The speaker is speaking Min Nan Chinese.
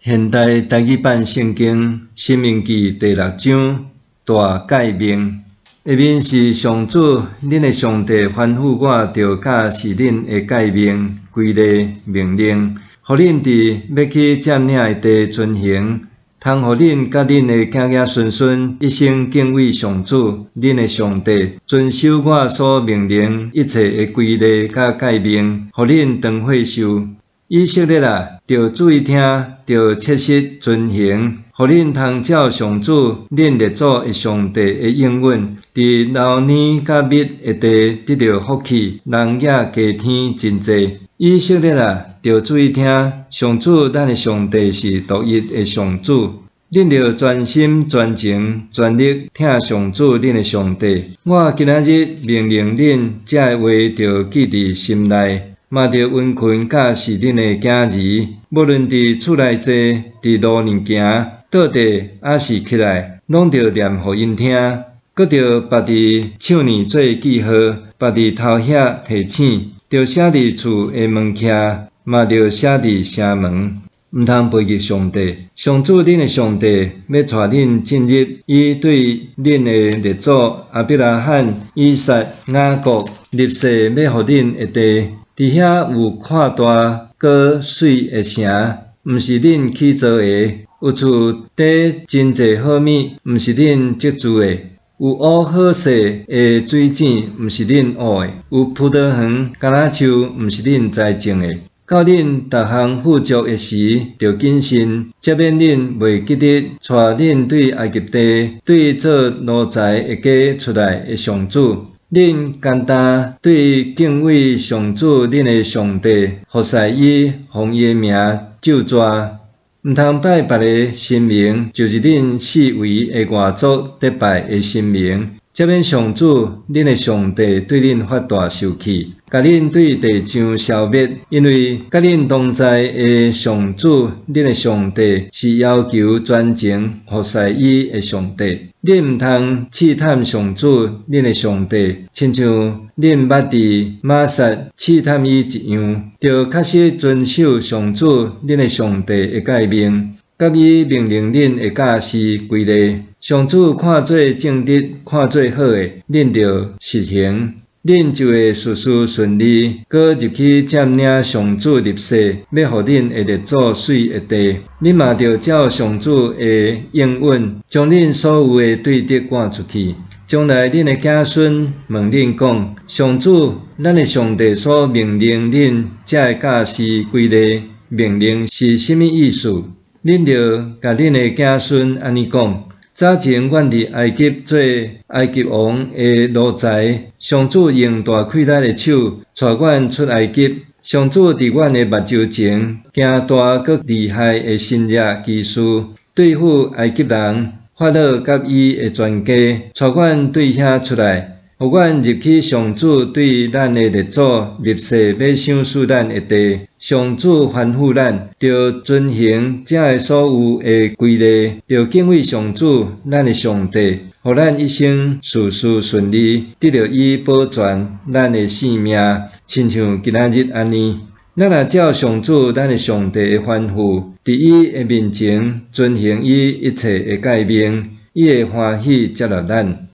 現代台語版聖經《申命記》第六章大誡命。下面是上主恁的上帝吩咐我著教示恁的誡命、規例、命令，予恁佇欲去佔領的地遵行，通予恁佮恁的囝囝孫孫一生敬畏上主恁的上帝，遵守我所命令一切的規例佮誡命，予恁長歲壽。以色列啊，著注意聽，著切實遵行，予恁通照上主恁列祖的上帝的應允，佇流奶佮蜜的地得著福氣，人也加添真濟。以色列啊，著注意聽，上主咱的上帝是獨一的上主。恁著全心、全情、全力疼上主恁的上帝。我今仔日命令恁這个話，著記佇心內。嘛著殷勤教示恁的囝兒，無論佇厝內坐，佇路面行，倒佇抑是起來，攏著念予𪜶聽。閣著縛佇手鏈做記號，縛佇頭額提醒，著寫佇厝的門徛，嘛著寫佇城門。毋通背逆上帝，上主恁的上帝欲帶恁進入伊對恁的列祖亞伯拉罕、以撒、雅各立誓欲予恁的地。佇遐有闊大閣媠的城，毋是恁起造的；有厝底真濟好物，毋是恁積聚的；有挖好勢的水井，毋是恁挖的；有葡萄園、橄欖樹，毋是恁栽種的。到恁逐項富足的時，著謹慎，才免恁袂記得帶恁對埃及地，對做奴才的家出來的上主。恁簡單對敬畏上主恁的上帝，服侍伊，奉伊的名咒詛。毋通拜別个神明，就是恁四圍的外族佇拜的神明。才免上主恁的上帝對恁發大受氣，共恁對地上消滅，因為佮恁同在的上主恁的上帝是要求全情服侍伊的上帝。恁毋通試探上主恁的上帝，親像恁捌佇瑪撒試探伊一樣，著確實遵守上主恁的上帝的誡命，佮伊命令恁的教示規例。上主看做正直、看做好的，恁著實行，恁就會事事順利，閣入去佔領上主立誓欲予恁的列祖媠的地。恁嘛著照上主的應允，將恁所有的對敵趕出去。將來恁的囝孫問恁講：上主，咱的上帝所命令恁這个教示規例命令是啥物意思？恁著共恁的囝孫按呢講：早前阮佇埃及做埃及王的奴才，上主用大氣力的手帶阮出埃及。上主佇阮的目睭前行大閣厲害的神蹟奇事，對付埃及人、法老佮伊的全家，帶阮對遐出來，予阮入去上主對咱的列祖立誓欲賞賜咱的地。上主吩咐咱，著遵行這个所有的規例，著敬畏上主咱的上帝，予咱一生事事順利，得著伊保全咱的性命，親像今仔日按呢。咱若照上主咱的上帝的吩咐，佇伊的面前遵行伊一切的誡命，伊會歡喜接納咱。